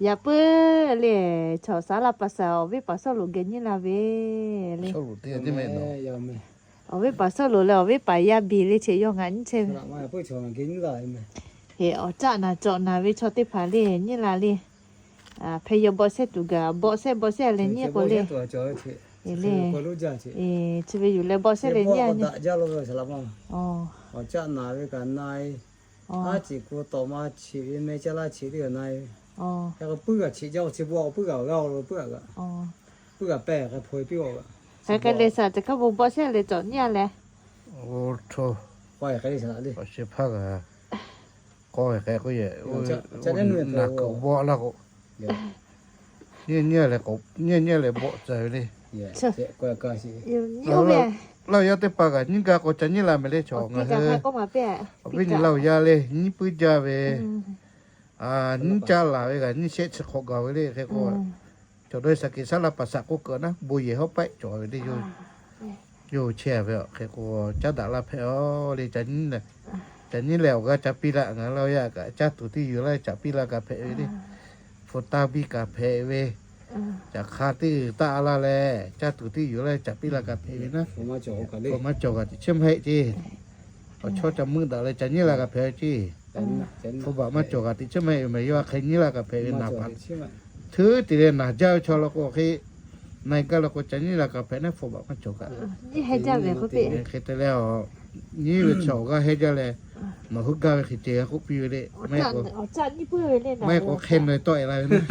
Yaꞈ puiˉ le, chaw saˍ laˍ paˍ saˍ awˬ viˉ paˍ Sawˉluꞈ geh nyiˇ la ve le. Awˬ viˉ paˍ Sawˉluꞈ leh awˬ viˉ paˍ yaˇ biˬ le, chi yawˇ ngaˬ nyiˇ chehˇ ve. Awˬ caˆ naˍ cawꞈ naˍ ve chaw teˇ hpaˍ le nyiˇ la le. Hpeh yaw bawˆ sehˉ tuˬ gaˬ, bawˆ sehˉ bawˆ sehˉ leh nyiˇ k'o le. Le, chi ve yuˬ leh bawˆ sehˉ leh nyiˇ la le. Awˬ caˆ naˍ ve kaꞈ na e. Aˉ ciˍ ku tawꞈ ma cheꞈ ve meh caˇ laˇ cheꞈ teˇ g'aˇ na e. Hk'e k'o puiˉ g'aꞈ cheꞈ jaˇ k'o chi bawˆ puiˉ g'aꞈ g'a lo puiˉ g'aꞈ g'a. Puiˉ g'aꞈ pehˇ hk'e hpaw e piˇ g'aꞈ g'aꞈ. Hk'e hk'e le saˍ, teˇ hk'aˇ bon bawˆ sehˉ leh cawˬ nyiˇ la leh. Oˇ htoˇ, awˬ sheh hpaˇ g'a k'aw ve hk'e k'oˆ yehˬ, naˬ kuiˬ bawˆ laˇ k'o, nyiˇ nyiˇ leh bawˆ tcuh ve le. Laˇ yaˇ teˇ hpaˍ kaꞈ nyiˇ gaˇ k'o ca nyiˇ la mehˍ le chaw ngaˬ hui. Awˬ viˉ nyi laˇ yaˇ le nyiˇ puiˉ jaˇ ve. Nyiˇ caˇ laˬ ve kaꞈ nyiˇ shehˆ chi hk'awꞈ gaˬ ve le hk'e k'o, cawˬ dawˇ saˍ kiˍ saˍ laˍ paˍ saˍ k'oˆ keuꞈ naˉ bon yehˬ hawˉ paiˆ cawˬ ve le. Yawˇ hui chehˇ ve a hk'e k'o, caˉ daꞈ laˇ hpehꞈ a le. Ca nyiˇ leh awˬ g'aˇ ca piˇ laˇ, ngaˬ laˇ yaˇ kaꞈ caˇ tuˬ teˇ yuˬ laˇ caꞈ piˇ laˇ kaꞈ hpehꞈ ve le. Hpu taˇ biˇ kaꞈ hpehꞈ ve, caꞈ hk'a teˇ g'uiˬ taˆ laˇ leh caˇ tuˬ teˇ yuˬ laˇ caꞈ piˇ laˇ kaꞈ hpehꞈ ve naˉ. Hpu maˇ cawˬ kaꞈ teꞈ chiˉ maˇ heˆ ceˇ. Awˬ chawˇ ca meuˆ daꞈ leh ca nyiˇ la kaꞈ hpehꞈ ve ceˇ. Hpu baꞈ maˇ cawˬ kaꞈ teꞈ chiˉ maˇ heˆ ve mehˍ, yawˇ a hk'e nyiˇ la kaꞈ hpehꞈ ve naˍ baꞈ. Hteuˉ te leh naˬ jaˇ ve chaw la k'o hk'e, na e gaˇ la k'o ca nyiˇ la kaꞈ hpehꞈ naˉ hpu baꞈ maˇ cawˬ kaꞈ. Hk'e te leh, nyiˇ ve chaw awˬ g'aˇ heˆ jaˇ leh, nawˬ hui gaˇ ve hk'e ceh g'a k'oˆ piˇ ve le. Maˇ heˆ k'o hk'e na tawˆ e la ve naˉ.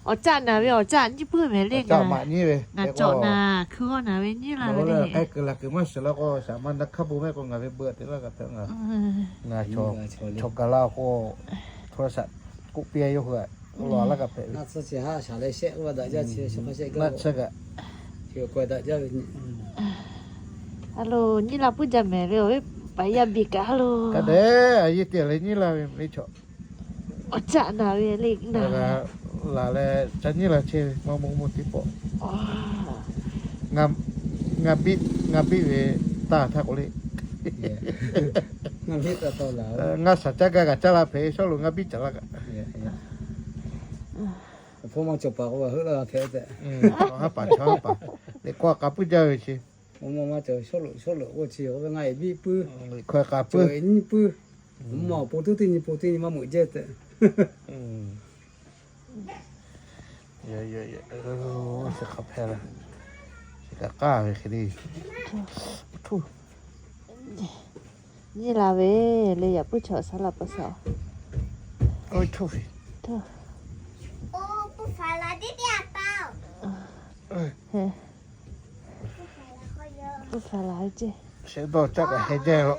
Awˬ caˆ naˍ ve awˬ caˆ nyiˇ puiˉ mehˍ le. Ngaˬ cawˬ naˍ hkui g'awˇ naˍ ve nyiˇ la ve le. K'ai kuiˬ laˬ kuiˬ maˇ shiˍ la k'o, shaˍ ma na hk'aˇ bon mehˆ k'o ngaˬ ve beuꞈ te laˇ kaꞈ hpehꞈ ngaˬ, ngaˬ chaw gaˬ la k'o, hto la shaꞈ k'oˆ piˇ yawˇ hui a, laˬ laˇ kaꞈ hpehꞈ ve. Naˆ tsuhˇ kaꞈ, a lo, nyiˇ la puiˉ jaˇ mehˍ le, awˬ viˉ paˍ yaˇ biˬ kaꞈ a lo. Ka dehꞈ a yeˇ te leh nyiˇ la ve le chaw. Awˬ caˆ naˍ ve le, laˬ leh ca nyiˇ la chehˇ ve maˇ maˇ maˇ teˇ pawˆ. Ngaˬ biˇ, ngaˬ biˇ ve taˇ htaˇ k'o le, ngaˬ shaˍ caˇ gaˇ kaꞈ caˇ la hpehꞈ ve Sawˉluꞈ ngaˬ biˇ caˍ laˇ kaꞈ. Hpu maˇ cawˬ paˍ k'o heuˆ la hpehꞈ tehꞈ. Haˉ paˍ chaw haˉ paˍ, teꞈ k'aw k'a puiˉ jaˇ ve chi. Maˇ maˇ cawˬ Sawˉluꞈ, Sawˉluꞈ k'o chi ngaˬ e biˇ puiˉ, hkawehˬ k'a puiˉ, nyiˇ puiˉ. Mvuhˇ maw awˬ pon tuˉ teˇ nyi pon teˇ nyi maˇ meuꞈ jehˇ tehꞈ. Chi hk'a hpehꞈ la, chi kaꞈ k'aˇ ve hk'e le. Nyiˇ la ve le, yaꞈ puiˉ chaw saˍ laˍ paˍ saˍ. Oˇ htoˇ ve, oˇ htoˇ ve, puˇ faˍ laˬ ve ceˇ. Shehˆ dawˇ caˆ kaꞈ heh jaˇ lo.